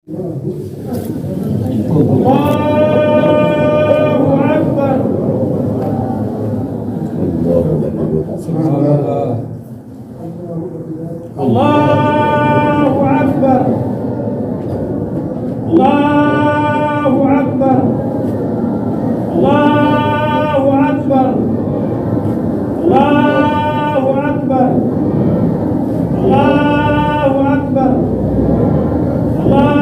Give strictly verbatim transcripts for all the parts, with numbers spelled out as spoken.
الله أكبر. الله أكبر. الله أكبر. الله أكبر. الله أكبر. الله أكبر. الله أكبر. الله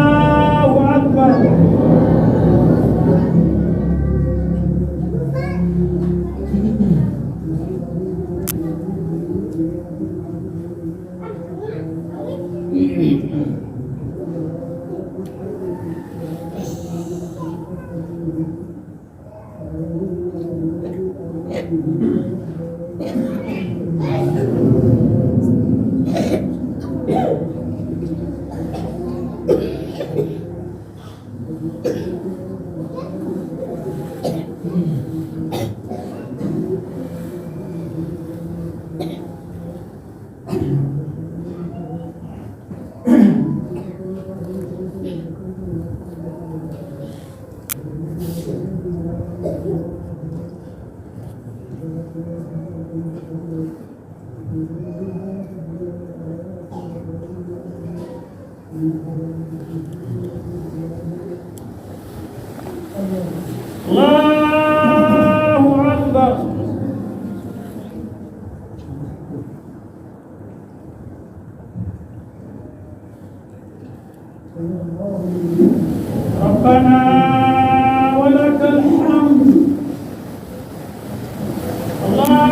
أكبر. ربنا ولك الحمد. الله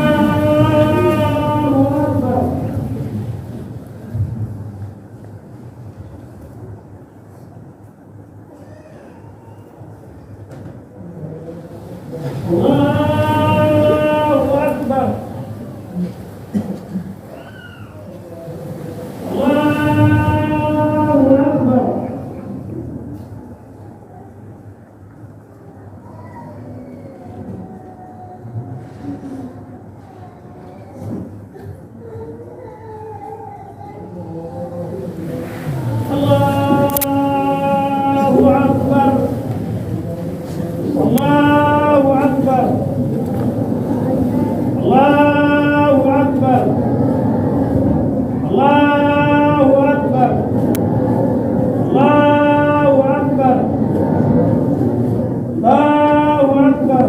أكبر. الله أكبر. الله أكبر. الله أكبر. الله أكبر. الله أكبر. الله أكبر. الله أكبر. الله أكبر.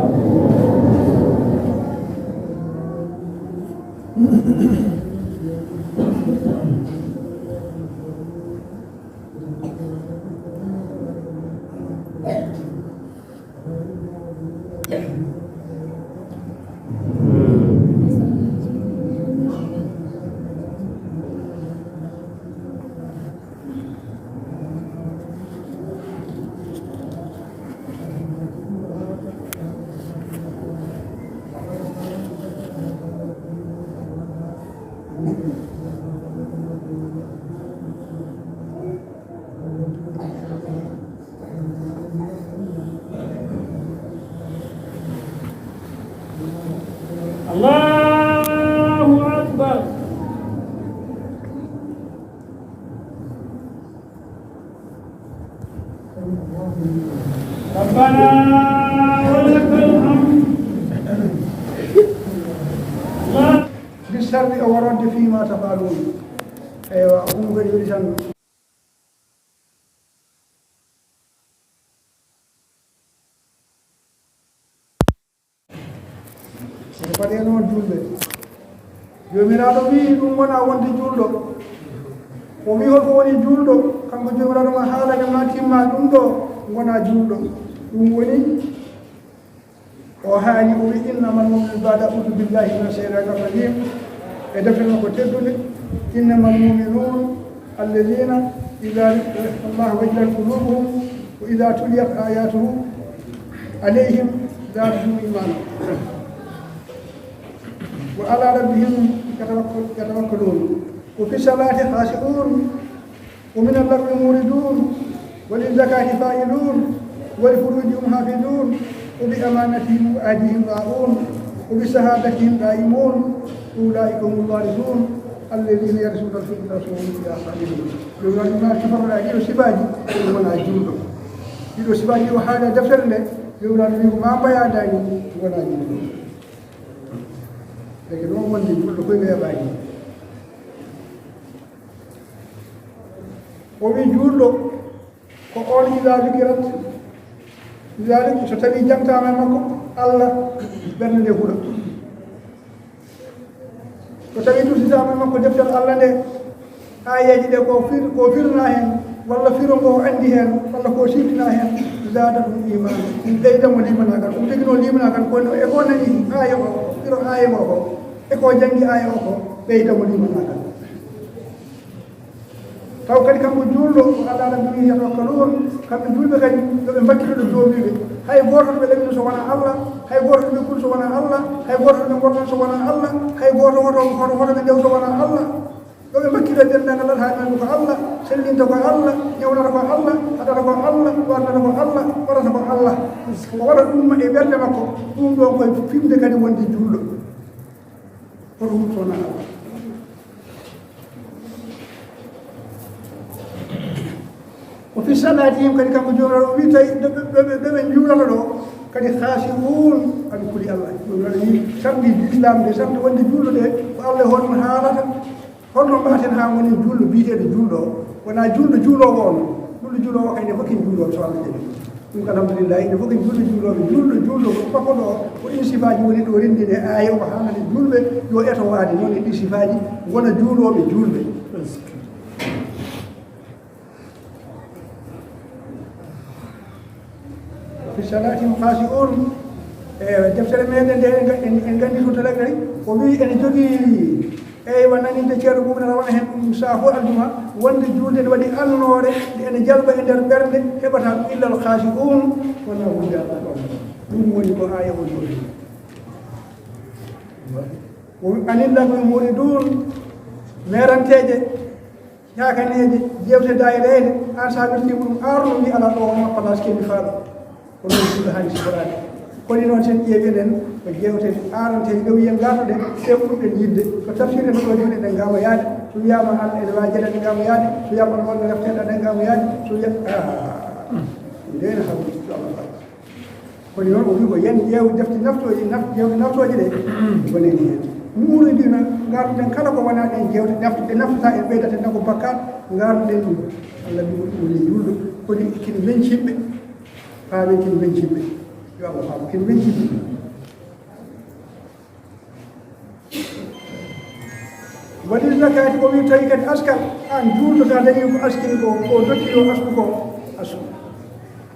الله أكبر. ربنا ولك الحمد. الله. بالسر أو رد فيما تفعلون. Eywa, ɗum kadi weli tan. Ene faɗi e noon juulɓe. Joomiraaɗo wiyi ɗum wona wonde juulɗo. O wiyi hol ko woni juulɗo? Kanko Joomiraaɗo ma haalake ma timma ɗum ɗo, ngona juulɗo. Ɗum woni O haali, o wi, "Innamal mu'minun", baada "A'uudu billahi mina shaytaani rajiim", e defte makko tedduɗe, "Innamal mu'minun alladina ida dukira Allahu wajilat qulubuhum wa ida tuliyat ayatuhu alayhim zadatuhum imana wa ala rabbihim yatawakkal-, yatawakkalun, wa fi salati khashi'un." ومن اللغو معرضون، وللزكاة فاعلون، ولفروجهم حافظون، وبأماناتهم وعهدهم راعون، وبشهاداتهم قائمون، أولئك هم الوارثون، الذين يرثون الفردوس هم فيها خالدون. Joomiraaɗo ma sifaroɗa ɗiɗo sifaaji, ɗum wona juulɗo. Ɗiɗo sifaaji ɗi o haali e deftere nde, Joomiraaɗo wi ko ma mbayaɗani, ɗum wona juulɗo. Ndeke noon wonde juulɗo koye weeɓaani. O wi juulɗo, ko oon ida dukirat, ida duki-, so tawi jangtaama e makko Allah, ɓernde nde huɗa. So tawi tudditaama e makko deftere Allah nde, aayeeji ɗe ko fir-, ko firna heen, walla firo ngo anndi heen, walla ko siftina heen, zaada ɗum iman, ɗum ɓeyda mo limanaagal. Ɗum tigi noon limanaagal, kono e ko nani aaya o, firo aaya o ko, e ko janngi aaya o ko, ɓeyda mo limanaagal. Taw kadi kanko juulɗo, ko Alla Rabbi yatawakkaluun, kamɓe juulɓe kadi, yo ɓe mbakkilo ɗo joomiiɓe. Hay gooto to ɓe ɗaɓɓino so wonaa Alla, hay gooto to ɓe kulu so wonaa Alla, hay gooto to ɓe ngortan so wonaa Alla, hay gooto hoto, hoto, hoto ɓe ndew so wonaa Alla. Yo ɓe mbakkilo e denndaangal alhaali men ko Alla, sellinta ko Alla, ñawnata ko Alla, haɗata ko Alla, warnata ko Alla, waɗata ko Alla. O waɗa ɗum e ɓernde makko, ɗum ɗon koye fimde kadi wonde juulɗo. Hoto hutto na Allah. Wa fi salatihim, kadi kanko Joomiraaɗo o wi tawi ɓe, ɓe, ɓe, ɓe, ɓe juulata ɗo, kadi khashi'un, aɓe kuli Allah. Joomiraaɗo wi sarɗi Islam de, sarɗi wonde juulɗo de, ko Allah e hoore mum haalata. Holno mbaɗaten haa ngonen juulɗo biyeteeɗo juulɗo o? Wonaa juulɗo juuloowo on. Juulɗo juuloowo kay, ene fof ken juulooɓe, so Allah jaɓi. Ɗum ko alhamdulillahi, ene fof ken juulɓe juulooɓe. Juulɗo juulɗo ko makko ɗo, ko ɗin sifaaji woni ɗo renndini e aaya o, ko haalani juulɓe yo eto waade noon e ɗi sifaaji, ngona juulooɓe juulɓe. Fi salatihim khashi'un. E deftere meɗen nde, en, en, en nganndi ɗum tala kadi, o wi ene jogii, eywa, naninde ceerno mum ene rawana heen ɗum saafo aljuma, wonde juulde ene waɗi alnoore, nde ene jalba e nder ɓernde, heɓata ɗum illa al khashi'un, wona wonde Allah ɗon. Ɗum woni ko aaya o jooɗi. O wi, anil lagwi muridun, meeranteeje, caakaneeje, jeewte daayireede, aan so a wirtii ɗum, aarno mbi alaa ɗo wona place kendi faaɗo. Ko noon juulɗo haani siforaade. Koni noon sen ƴeewi enen ko jeewte aaranteeje ɗo wiyen ngartoɗen, ɗe ɓurɗen yiɗde. Ko tafsir en ɗo jooni eɗen ngaamoyaade. So wiyaama Alla ene waawi jeɗa eɗen ngaamoyaade. So wiyaama on wonno refteeɗo eɗen ngaamoyaade. So wiya, ah, ndeen hawri Allah. Kono noon o wi ko yen ƴeew defte naftooje, naf-, jeewte naftooje ɗe, gonani heen. Muuri ndi no ngarduɗen kala ko wonaa ɗen jeewte naftu-, ɗe naftata en ɓeydata en tan ko bakkaat, ngarduɗen ɗum. Allah wi ko ɗum woni juulɗo, kono kin weñcimɓe, paamen kin weñcimɓe. Yo Allah faam kin weñcimɓe. Waɗi zakaati, o wi tawi kadi askal, aan juulɗo, so a dañii ko askiri ko, ko dotti o asku ko, asku.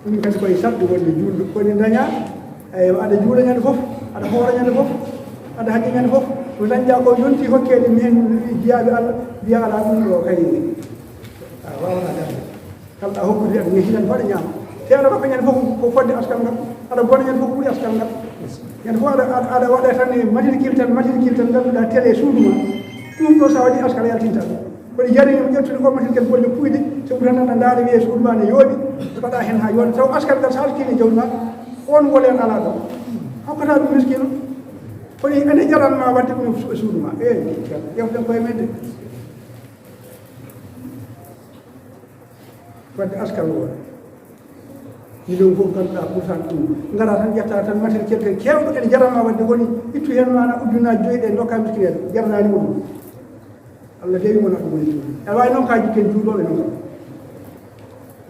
Ɗum kadi koye sarɗi wonde juulɗo. Koni daña, eywa, aɗa juula ñande fof, aɗa hoora ñande fof, aɗa hajja ñande fof, ko dañɗa ko yonti hokkeede mi heen jiyaaɓe Allah, mbiya alaa ɗum ɗo kay. A waawaa darde. Kala ɗa hokkude aɗa ñahi tan hoɗa ñaama. Te aɗa rokka ñande fof ko fodde askal ngal. Aɗa bona ñande fof ko ɓuri askal ngal. Ñande fof aɗa, aɗa, aɗa waɗa tan e matricule tan, matricule tan ngannduɗaa télé suudu ma. Ɗum ɗo so a waɗi askal yaltinta ɗum. Kono jari mo ƴettude ko matricule golle puyɗe, so ɓuri tan aɗa ndaara wiye suudu ma ne yooɗi, mbaɗa heen haa yooɗa. Taw askal ngal so alkii e jawdi ma, on volet alaa ɗo. Hokkata ɗum miskino. Kono ene jaran ma waɗde ɗum e suudu ma. E, ƴewten koye men de. Wadde askal o, million fof ngannduɗaa pourcent ɗum. Ngara tan ƴetta tan matériel tel keewɗo ene jarama wadde woni ittu heen maana ujunnaaji joyi ɗe ndokka miskineeɓe, jaranaani mo ɗum. Allah dewi mo na ɗum woni ɗum. Aɗa waawi noon ka jikken juulooɓe noon.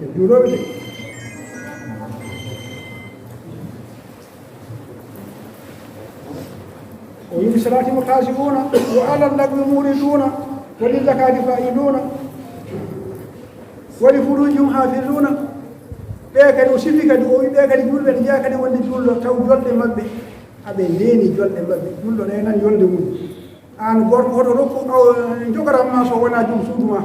E juulooɓe de. O wi, "Bi salaatihim xaashi'uuna, wa alal lagwi mu'riduuna, wa li zakaati faa'iluuna, wa li furuujihim haafizuuna." Ɓe kadi o sifi kadi, o wi, ɓe kadi juulɓe ne jeyaa kadi wonde juulɗo taw jolɗe maɓɓe, aɓe ndeeni jolɗe maɓɓe. Juulɗo reenan yolnde mum. Aan gorko, hoto rokku aw, njogoram ma so wonaa joom suudu ma.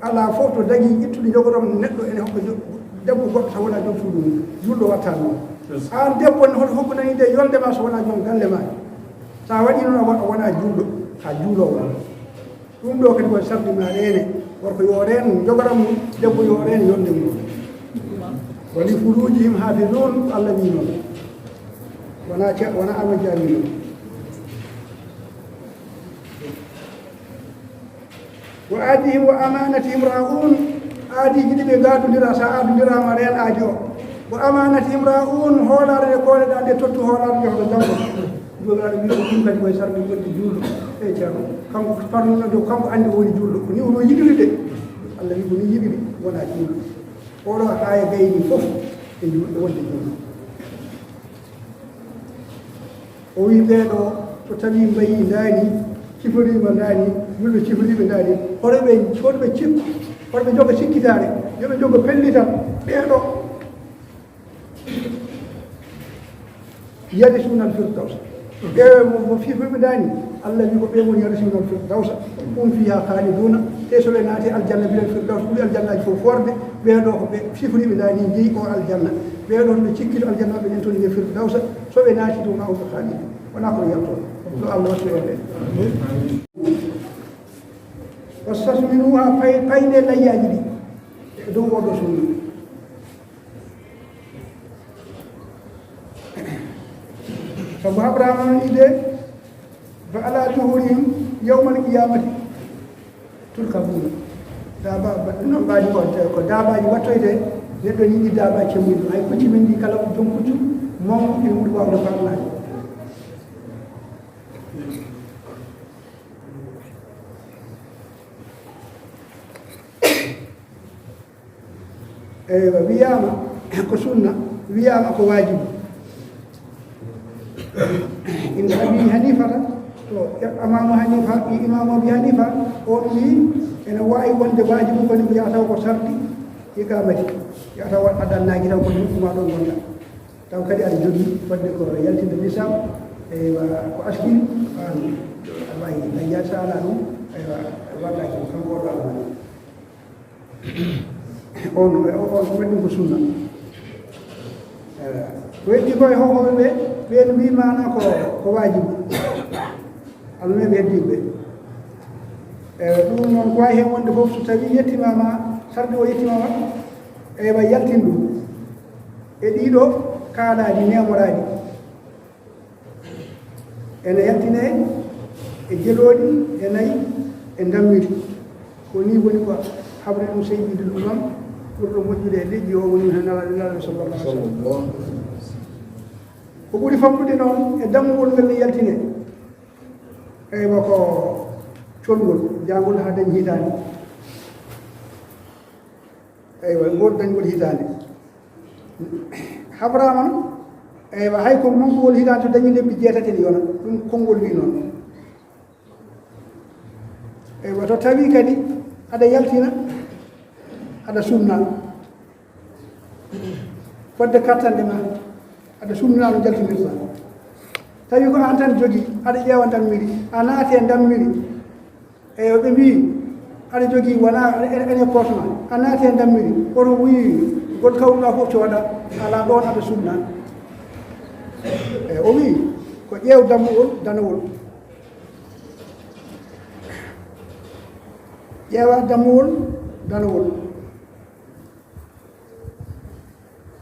Alaa fof to dagii ittude njogoram neɗɗo ene hokka jo-, debbo goɗɗo so wonaa joom suudu mum. Juulɗo watta noon. Yes. Aan debbo ne, hoto hokku nani de yolnde ma so wonaa joom galle ma. So a waɗii noon a wa-, a wonaa juulɗo, a juuloowo. Ɗum ɗo kadi ko sarɗi ma reene. Gorko yo reen njogoram mum, debbo yo reen yolnde mum. Wa li furuujihim haafizuun, ko Allah wii noon. Wonaa ce-, wonaa Amadou Dia wii noon. Wa ahdihim wa amanatihim ra'un, aadiiji ɗi ɓe ngaadondira, so a aadondiraama, reen aadi o. Wa amanatihim ra'un, hoolaare nde kooleɗaa nde, tottu hoolaare nde hoto janngo. Joomiraaɗo wiyi ko ɗum kadi koye sarɗi wonde juulɗo. E Ceerno, kanko farluno dow, kanko anndi o woni juulɗo. Ko ni o ɗo yiɗiri de. Allah wiyi ko ni yiɗiri, wonaa juulɗo. Oɗo haaya gayni fof e juulɗo, wonde juulɗo. O wi ɓeeɗo, so tawi mbayi ndaani, ciforiima ndaani, julɓe ciforiiɓe ndaani, hoto ɓe, hoto ɓe cikku, hoto ɓe njoga sikkitaare, yo ɓe njoga pellital, ɓeeɗo yarisuna al-firdawsa. Ɓe mo, mo ciforiiɓe ndaani, Allah wi ko ɓe woni yarisuna al-firdawsa, hum fiha khaliduna, te so ɓe naati aljanna, bilal firdaws ɓuri aljannaaji fof foorde, ɓeeɗo ko ɓe ciforiiɓe ndaani, jeyi o aljanna, ɓeeɗo ɓe cikkito aljanna, ɓe nen toon e firdawsa, so ɓe naati toon, ma hum khalidun. Wonaa ko yaltoo. Yo Allah wattu en ɓe. Wastasminuha, pay-, payne layyaaji ɗi e dow oɗo sunna. Sabu haɓraama on ide, fa ala zuhurihim yawmal qiyamati turkabuna. Daaba, ba-, non mbaadi ko, ko daabaaji wattoyte, neɗɗo yiɗi daaba cemmuɗo. Hay pucci men ɗi kala, joom puccu, mawɗo ina ɓuri waawde farlaade. Eywa, wiyaama ko sunna, wiyaama ko waajibu. Inda Abi Hanifata, to Imaamu Hanifa, Imaamu Abi Hanifa, on wi ene waawi wonde waajibu, kono wiya taw ko sarɗi iqaamati, wiya taw aɗa naagi taw ko ɗum ɗuma ɗon ngonɗa. Taw kadi aɗa jogii fodde ko yaltinde nisaab, eywa, ko askiri, an, a waawi, a yiya so alaa ɗum, eywa, wallaaki ko kanko oɗo alaa ɗum. On, on, on, ko waɗi ɗum ko sunna. Eh, ko heddi ko e hohooɓe ɓe, ɓen mbii maana ko, ko waajibu. Almuhim, ɓe heddi ɓe. Eh, ɗum noon, ko wawi heen wonde fof, so tawi yettimaama, sarɗi o yettimaama, eywa, yaltin ɗum. E ɗiɗo kaalaaji neemoraaɗi. Ene yaltine e jelooɗi e nayi e ndammiri. Ko ni woni ko habri ɗum Seydil Umam, ɓurɗo moƴƴude e leƴƴi o, woni heen Nelaaɗo, Nelaaɗo sallallahu alaihi wasallam. Ko ɓuri famɗude noon e dammugol ngal ne yaltine. Eywa, ko colngol, jangol haa dañi hitaande. Eywa, ngol dañgol hitaande. Habraama no, eywa, hay ko mawɗo woni hitaande so dañi lebbi jeetati ene yona, ɗum konngol wi noon. Eywa, to tawi kadi aɗa yaltina, aɗa sunna, fodde kattanɗe ma, aɗa sunna no jaltinirta. Tawi ko an tan jogii, aɗa ƴeewa ndammiri, a naati e ndammiri, Eywa, ɓe mbii, aɗa jogii, wona ene, ene kootma, a naati e ndammiri, oto wuyi, ngol kawruɗaa fof cooda, alaa ɗoon aɗa sunna. Eywa, o wii, ko ƴeew dammugol danowol. Ƴeewa dammugol danowol.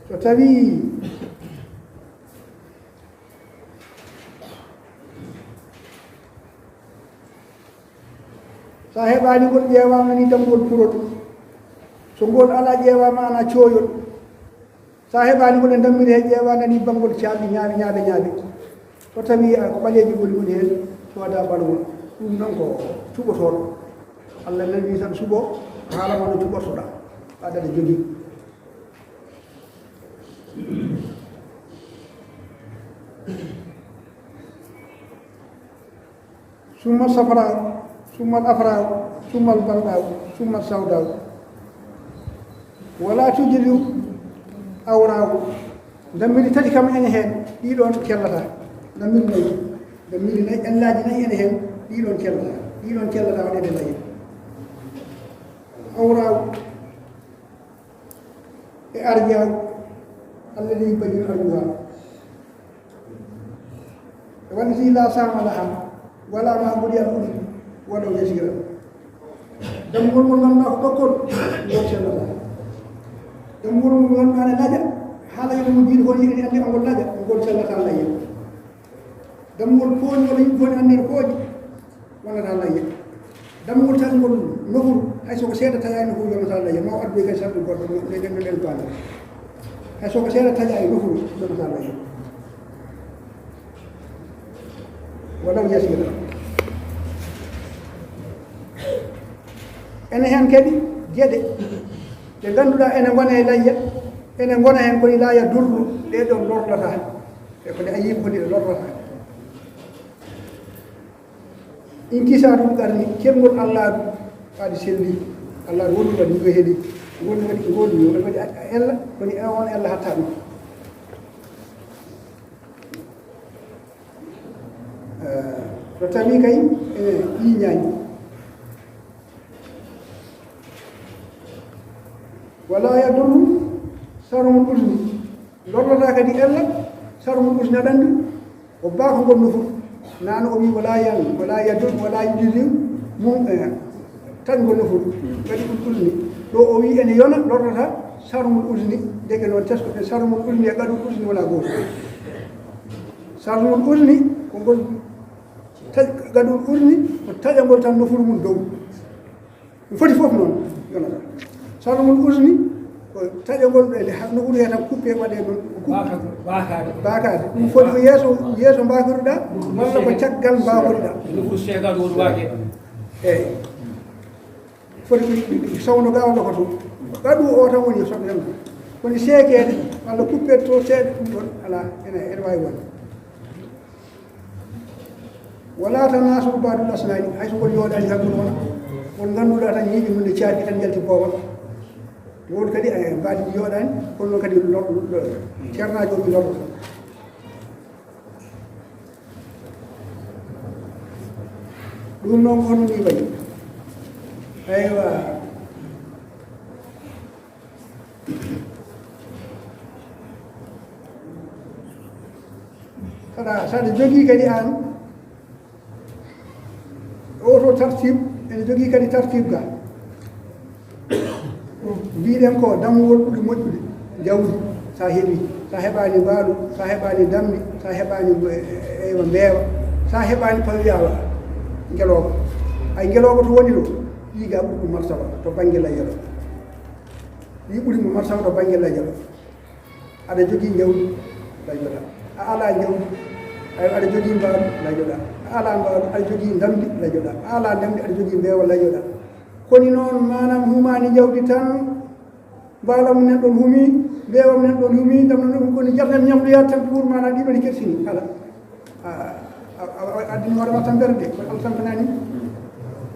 So tawii So a heɓaani ngol, ƴeewaama ni dammuwol purol. So ngol alaa, ƴeewaama ana cooyol. So a heɓaani ngol e ndammiri he, ƴeewaama ni banngol caabi ñaawi, ñaaɓe, ñaaɓe. So tawii ko ɓaleeji ngoni, ngoni heen, cooda ɓalwol. Ɗum noon ko cuɓotooɗo. Allah nani tan suɓo, haala ma no cuɓortoɗaa. Aɗa jogii. Summa safra'u, summa al-afra'u, summa al-bayda, summa al-sawda. Wala tujidu awra'u. Ndammiri tati kam ene heen, ɗiɗon kellata. Ndammiri nayi, ndammiri nayi, ellaaji nayi ene heen, ɗiɗon kellata. Ɗiɗon kellata waɗede nayi. Awra'u. E arjaaw, alladi yubayyinu arjuha. E wallati la sama laha, wala ma budi al udi, wala yasira. Dammuwol ngol ngannduɗaa ko ɓokkol, ngol sellata. Dammuwol ngol ngannduɗaa ne laƴa, haala yo mo jiiɗi ko yiɗi anndi ngol laƴa, ngol sellata laƴa. Dammuwol pooƴngol, yimɓe fof ne anndi no pooƴi, wonata laye. Dammuwol tan ngol Nofuru, hay so ko seeɗa taƴaani nofuru, yonata layya, ma o addoy kay sarɗi goɗɗo, ɗe ɗen ɗon en paanda. Hay so ko seeɗa taƴaani nofuru, yonata layya. Walaw yasira. Ene heen kadi geɗe ɗe ngannduɗaa ene ngona e layya, ene ngona heen koni laaya durru, ɗe ɗon lorlata. E ko ɗe a yii ko ɗe lorlata. Inkisaaru qarni, kelngol Allaahu, ɓaadi selli. Allaahu woni waɗi ko heedi. Ngol waɗi, ngol yo waɗi a, a ella, woni e on ella hatta ɗum. Eh, so tawi kay, eh, ƴiiñaani. Wala yadurru sarmul uzni. Lorlata kadi ella, sarmul uzni aɗa anndi, o baako ngon nofuru. Nano o wi wala yan, wala yadur, wala yujzi mum, eh, tan ngon nofuru. Kadi ɗum uzni. Ɗo o wi ene yona, lorlata sarmul uzni. Ndeke noon tesko, e sarmul uzni e qaɗul uzni wona gooto. Sarmul uzni ko ngol taƴ-, qaɗul uzni ko taƴangol tan nofuru mum dow. Ɗum foti fof noon yonata. Sarmul uzni ko taƴangol ɓe nde ha-, no ɓuri he tan kuppe waɗe noon ko kuppe. Baakaade. Baakaade. Ɗum foti ko yeeso, yeeso mbaakiruɗa, walla ko caggal mbaakiruɗa. Nofuru seegaade woni waage. Eeyi. Foti ko sawno gaawnda ko toon. Qaɗu o tan woni soɓe tan. Woni seekeede, walla kuppe to seeɗa, ɗum ɗon alaa, ene, ene waawi wonde. Wala tanasuru ba'dul asnani, hay so ngol yooɗaani tan ɗum wona. On ngannduɗaa tan ñiiƴe mum ne caaki tan njalti booba. Won kadi, eh, mbaadi yooɗaani, kono noon kadi lo-, lo-, ceernaajo o mi lorroto. Ɗum noon ko hono ni wayi. Aywa. Saɗa, saɗa jogii kadi aan, o to tartib, ene jogii kadi tartib ga. Mbiɗen ko dammuwol ɓuri moƴƴude, jawdi, sa heɓi, sa heɓaani mbaalu, sa heɓaani damndi, sa heɓaani, eh, eywa, mbeewa, sa heɓaani pawiyawa, ngelooba. Ay ngelooba to woni ɗo, ɗi ga ɓuri ɗum martaba to bannge layya ɗo. Ɗi ɓuri mo martaba to bannge layya ɗo. Aɗa jogii njawdi, layjoɗaa. A alaa njawdi, a, aɗa jogii mbaalu, layjoɗaa. A alaa mbaalu, aɗa jogii ndamndi, layjoɗaa. A alaa ndamndi, aɗa jogii mbeewa, layjoɗaa. Koni noon, maanaam, humaani njawdi tan, mbaala mum nen ɗon humi, mbeewa mum nen ɗon humi, ndam non ɗum koni jarnam ñamloyaade tan pour maanaam ɗiɗo ne kersini. Ala. A, a, a, a addini hoore ma tampere de, kono Allah tampanaani.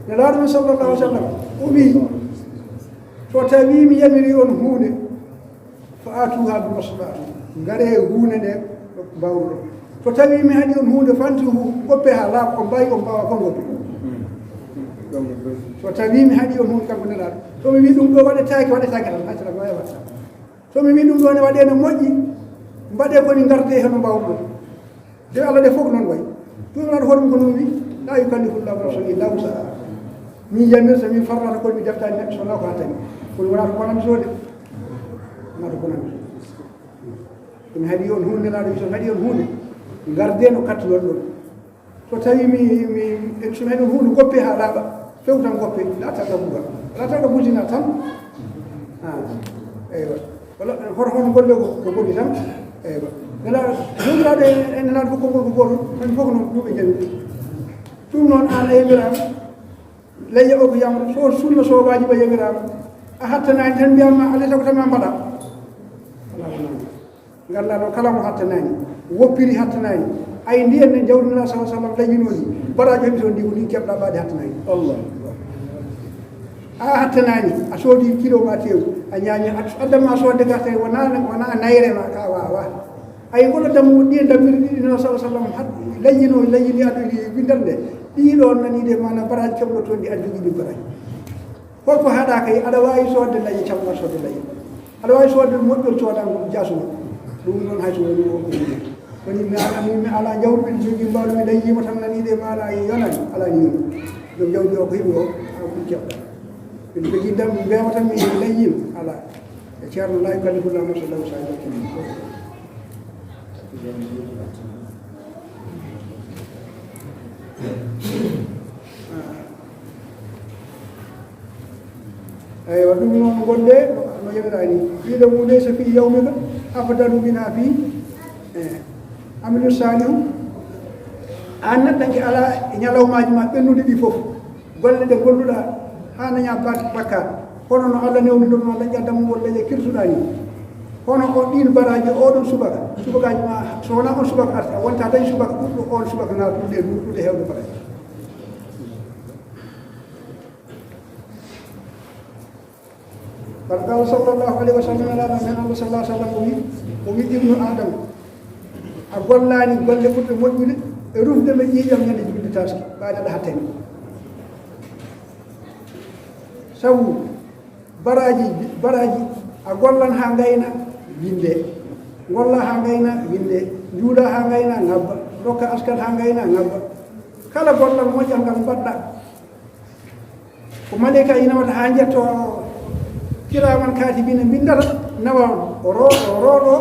Nelaaɗo men sallallahu alaihi wasallam, o wii, so tawii mi yamiri on huunde, fa aatuha bi masbati, ngare huunde nde mbawruɗon. So tawii mi haɗi on huunde, fantihu, goppe haa laaɓa, on mbaawi, on mbaawa kon goppe. So tawii mi haɗi on huunde, kanko Nelaaɗo, so mi wii ɗum ɗo waɗetaake, waɗetaake tan, accata ko waɗata. So mi wii ɗum ɗo ne waɗee no moƴƴi, mbaɗee ko ni, ngardee heno mbawruɗon. De Allah de fof noon wayi. Ɗum noon hoore mum ko noon wi, la yukallifu llahu nafsan illa wusaha. Min yamirta, min farlata, kono mi deftaani neɗɗo so wonaa ko hattani. Kono wonaa ko bonannde so de. Wonaa ko bonannde so. Ɗum haɗi on huunde, Nelaaɗo wi, so haɗi on huunde, ngardee no kattuɗon ɗon. So tawii mi, mi, so mi haɗi on huunde, goppe haa laaɓa. Few tan goppe, la taɗrabuha. La taɗrabu zina tan. Ah, eywa. Wala, hoto, hoto golle ko, ko boni tan. Eywa. Nela, joomiraaɗo e, e Nelaaɗo fof konngol ko gooto, kamɓe fof ko noon, ɗum ɓe njawi. Ɗum noon, aan a yamiraama, layya o ko yamra, so sunna so waajiba yamiraama, a hattanaani tan mbiyaama, alaa e sago tan ma mbaɗa. Alaa ko noon. Nganndaa ɗo kala mo hattanaani, woppiri hattanaani. Ay ndiyan ne jawdi Nelaaɗo sallallahu alaihi wasallam layyinoo ni, baraaji heɓi toon ndi ko ni keɓɗaa ɓaade hattanaani. Allah. A hattanaani, a soodi kilo ma tew, a ñaami, a, addan ma soodde garta, wonaa, wonaa nayre ma ka waawa. Ay ngol dammu ɗi dammiri ɗiɗi Nelaaɗo sallallahu alaihi wasallam hat-, layyinoo, layyini aɗo ɗi winndal nde. Ɗii ɗoon nani de maanaam baraaji keɓɗo toon ɗi aɗa jogii ɗi baraaji. Holko haɗaaka e aɗa waawi soodde layya, cammal soodde layya. Aɗa waawi soodde moƴƴol, cooda ngol jaasuno. Ɗum noon hay so woni o ko woni. Woni mi ala, mi, mi ala jawdi, mi jogii mbaalu, mi layyima tan nani de maala e yonani, ala ni yoni. Joom jawdi o ko heɓi o, a ko keɓɗa. Mi jogii ndam, mi mbeewa tan mi layyima, ala. E ceerno la yukallifu llahu nafsan illa wusaha. Ah. Eywa, ɗum noon golle no, no yewira ni. Qiila lahu laysa fi yawmika afdalu minha fi, eh, amalin salihu. Aan neɗɗanke alaa e ñalawmaaji ma ɓennude ɗi fof. Golle ɗe ngolluɗaa haa dañaa bak-, bakkaat. Kono no Allah newninornoo dañƴa dammuwol leyɗe kirsuɗaa ni. Kono o ɗiin baraaji oɗon subaka. Subakaaji ma, so wonaa on subaka arti, a wonta dañ subaka ɓurɗo on subaka ngal ɓurɗe, ɓurɗe heewde baraaji. Qad qala sallallahu alayhi wa sallam, Nelaaɗo men Allah sallallahu alayhi wa sallam o wi, o wi, "Ibnu Adam, a gollaani golle ɓurɗe moƴƴude e rufde ma ƴiiƴam ñande julde taski, ɓaade ɗa hattani." Sabu baraaji, baraaji, a gollan haa ngayna, winde. Golla haa ngayna, winde. Njuula haa ngayna, ngabba. Rokka askan haa ngayna, ngabba. Kala gollal moƴƴal ngal mbaɗɗa, ko maleyka inawata haa njetto kiraman katibina mbindata, nawa o ro-, o rooɗo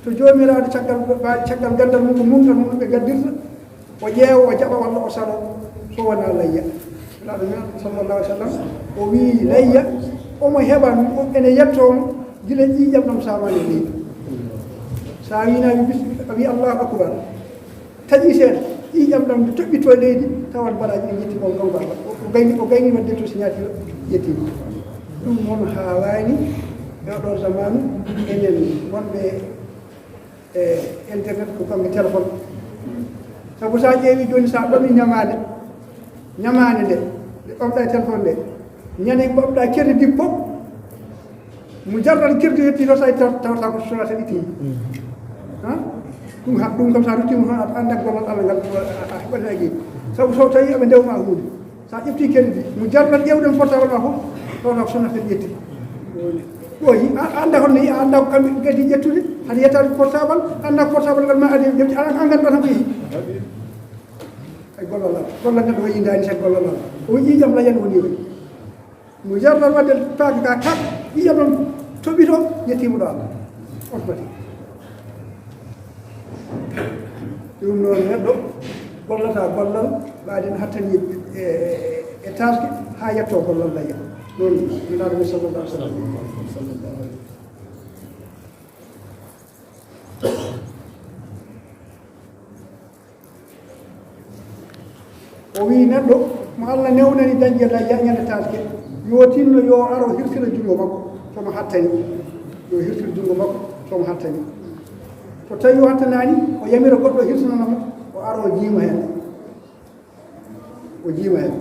to Joomiraaɗo caggal, caggal ganndal mum, ko mum tan mum ɓe gaddirta, o ƴeewa, o jaɓa walla o salo, so wonaa layya. Nelaaɗo men sallallahu alaihi wa sallam, o wii layya, omo heɓa, ene yettoo mo gila ƴiiƴam ɗam saamaani e leydi. So a wiinaa, a wii bis-, a wii Allahu akbar. Taƴi seeɗa, ƴiiƴam ɗam nde toɓɓitoo e leydi, tawat baraaji ɗi njetti mo kanko Allah. O, o gayni, o gayni waɗde to signature, ƴettiima. Ɗum noon haawaani e oɗo zamaanu, enen wonɓe e internet ko kanko téléphone. Sabu so a ƴeewi jooni, so a ɓami ñamaande, ñamaande nde, nde ɓamɗa e téléphone nde, ñande ɓamɗa crédit fof, mujarrad crédit yetti to, so a taw-, tawata ko Sonatel itti. Ha? Ɗum ha-, ɗum kam so a ruttiima toon, a anndat gollal Allah ngal, a, a, a heɓat hay geeɗi. Sabu so tawi aɓe ndewma huunde, so a ƴetti crédit, mujarrad ƴeewde portable ma fof, tawata ko Sonatel ƴetti. Ɓooyi, a, a annda hono yehi, a annda ko kamɓe kadi ƴettude, hade yettaade portable, annda ko portable ngal ma adi, ƴetti, a, a anndat tan ko yehi. Ay gollal Allah, gollal neɗɗo wayi ndaani, sa gollal Allah. O ƴiiƴam la yan woni wayi. Mujarrad waɗde paaka ka kap, ƴiiƴam ɗam toɓɓito, yettiima ɗo Allah. On foti. Ɗum noon neɗɗo gollata gollal, ɓaade no hattani e, e, e taaske haa yettoo gollal layya. Noon Nelaaɗo men sallallahu alaihi wa sallam. O wii neɗɗo mo Allah newnani dañde layya ñande taaske, yo tinno yo aro hirsira junngo makko, so mo hattani. Yo hirsir junngo makko, so mo hattani. So tawi o hattanaani, o yamira goɗɗo hirsinana mo, o aro jiima heen. O jiima heen.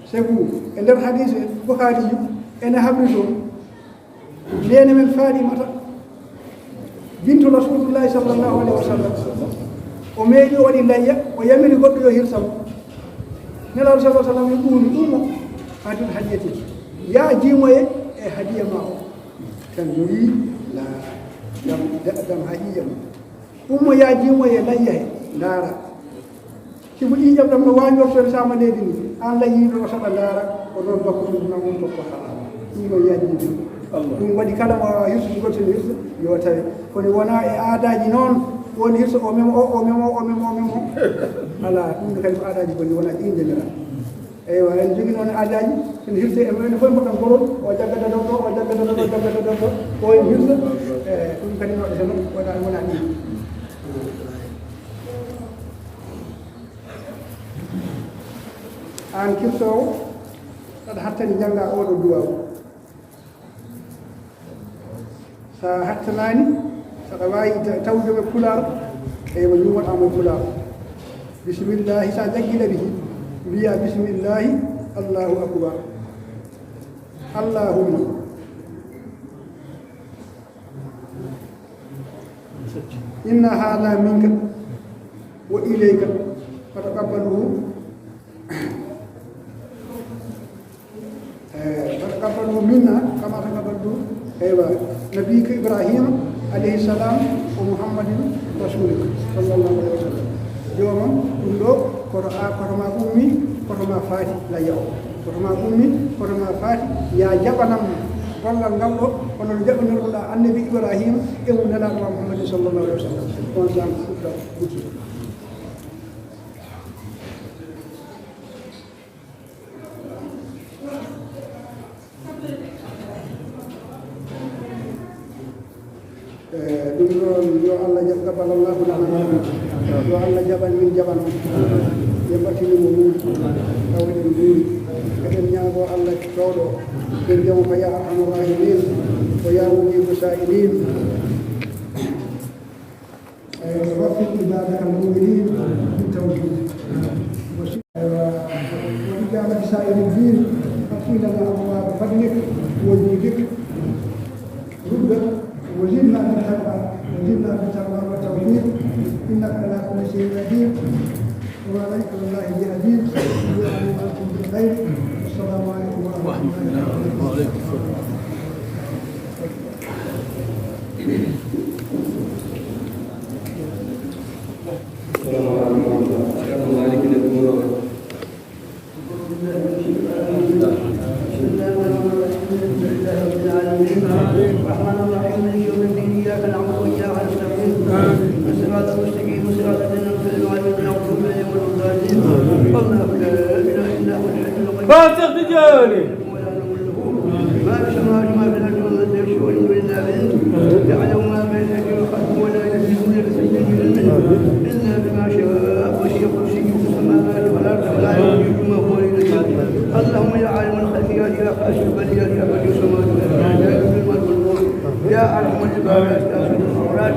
Sabu e nder hadiis Bukhari yu, ene habri toon, neene men Fatimata bintu Rasulullahi sallallahu alaihi wa sallam, o meeɗi o waɗi layya, o yamiri goɗɗo yo hirsam. Nelaaɗo sallallahu alaihi wa sallam ɓuuni ɗum mo, "Hadil hadiyati, ya jiimoye e hadiya ma o." Tan wii, "La, dam, dam ha ƴiiƴam." Ummo ya jiimoye layya he, ndaara. Sibu ƴiiƴam ɗam no waawi ɗoftoyde saama leydi ndi, aan layyiiɗo o saɗa ndaara, ko noon bakkude ɗum am on tokko haraama. Ɗum noon yaaji ɗum. Allah. Ɗum waɗi kala mo waawaa hirsugol sene hirsa, yo tawe. Kono wonaa e aadaaji noon, woni hirsa o memo o, o memo o, o memo o, o memo o. Alaa, ɗum ne kadi ko aadaaji boni, wonaa ɗiin ndemiraaɗo. Eywa, en jogii noon aadaaji, ene hirse e men fof mbaɗan gorol, o jagga dadorɗo, o jagga dadorɗo, o jagga dadorɗo, o en hirsa. E, ɗum kadi no waɗata noon, wona, wona ɗum. Aan kirtoowo, aɗa hattani jannga oɗo duwaaw. Sa hattanaani, saɗa waawi ta-, tawde mo e Pulaar, eywa, ñuumoɗaa mo e Pulaar. Bismillahi, sa jaggi ɗaɓi, mbiya bismillahi, Allahu akbar. Allahumma. Inna hadha minka wa ilayka, fataqabbalhu. Eh, fataqabbalhu minna kama taqabbaltu, eywa, nabiyika Ibrahima alayhi salam wa Muhammadin rasulika sallallahu alaihi wa sallam. Joomam, ɗum ɗo koto a, koto ma ummi, koto ma faati layya o. Koto ma ummi, koto ma faati, ya jaɓanam gollal ngal ɗo, kono no jaɓanirɗaa annabi Ibrahima e mum nelaaɗo ma Muhammadin sallallahu alaihi wa sallam. On jam fuɗɗa guddude. Eh, ɗum noon, yo Allah jaɓ gabbal Allahu lana. Yo Allah jaɓan min jaɓan on. Yo ɓattini mo wuuri. Taw eɗen nguuri. Eɗen ñaago Allah tooɗo. Ɓen jamo ko ya arhamar rahimin. Ko ya mujibu sa'ilin. Eh, waffiq ibadaka al-mu'minin bit-tawfiq. Wa shi-, eh, wa, wa ijabati sa'iri din. Fathih lana abwaba fadlik wa judika. رد وزدنا بالتقوى، وزدنا بالتقوى والتوفيق، إنك على كل شيء قدير، وما ذلك على الله بعزيز، وجعلنا معكم بالخير. السلام عليكم ورحمة الله وبركاته. وعليكم السلام. السلام عليكم ورحمة الله وبركاته. بسم الله الرحمن الرحيم. الحمد لله رب العالمين. الرحمن الرحيم. مالك يوم الدين. إياك نعبد وإياك نستعين. اهدنا الصراط المستقيم. صراط الذين أنعمت عليهم غير المغضوب عليهم ولا الضالين. الله لا إله إلا هو الحي القيوم. Cheikh Tidiane. ما في السماوات وما في الأرض من ذا الذي يشفع عنده إلا بإذنه. يعلم ما بين أيديهم وما خلفهم ولا يحيطون بشيء من علمه إلا بما شاء. وسع كرسيه السماوات والأرض ولا يؤوده حفظهما وهو العلي العظيم. اللهم يا عالم الخفيات يا كاشف البليات يا بديع السماوات والأرض يا ذا الجلال والإكرام. يا أرحم العباد يا أسر الأولاد.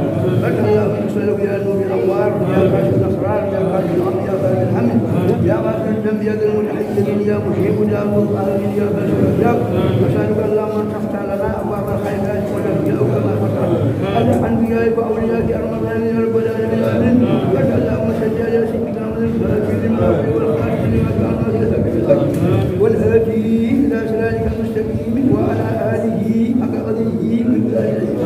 أنت اللهم صل يا نور الأنوار يا كاشف الأسرار يا كاشف الهم يا فاهم الهم يا غافر الذنب يا ذا المتحيزين يا مجيب دعوة القائلين يا كاشف الأحزاب. أسألك اللهم أن تفتح لنا أبواب الخيرات ونبيئك كما فتحت على أنبيائك وأوليائك يا أرحم الراحمين يا رب العالمين. آمين. وصل اللهم صل على سيدنا محمد الفاتح لما أغلق والخاتم لما سبق ناصر الحق بالحق والهادي إلى صراطك المستقيم وعلى آله حق قدره ومقداره العظيم.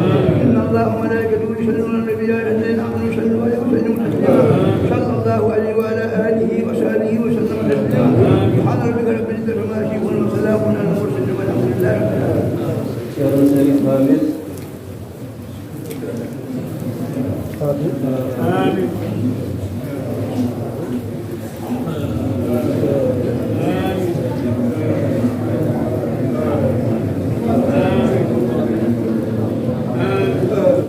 إن الله وملائكته يصلون على النبي يا أيها الذين آمنوا صلوا عليه وسلموا تسليما. صلى الله عليه وعلى آله وصحبه وسلم تسليما. سبحان ربك رب العزة عما يصفون وسلام على المرسلين والحمد لله رب العالمين. Ceerno Sharif Hamid.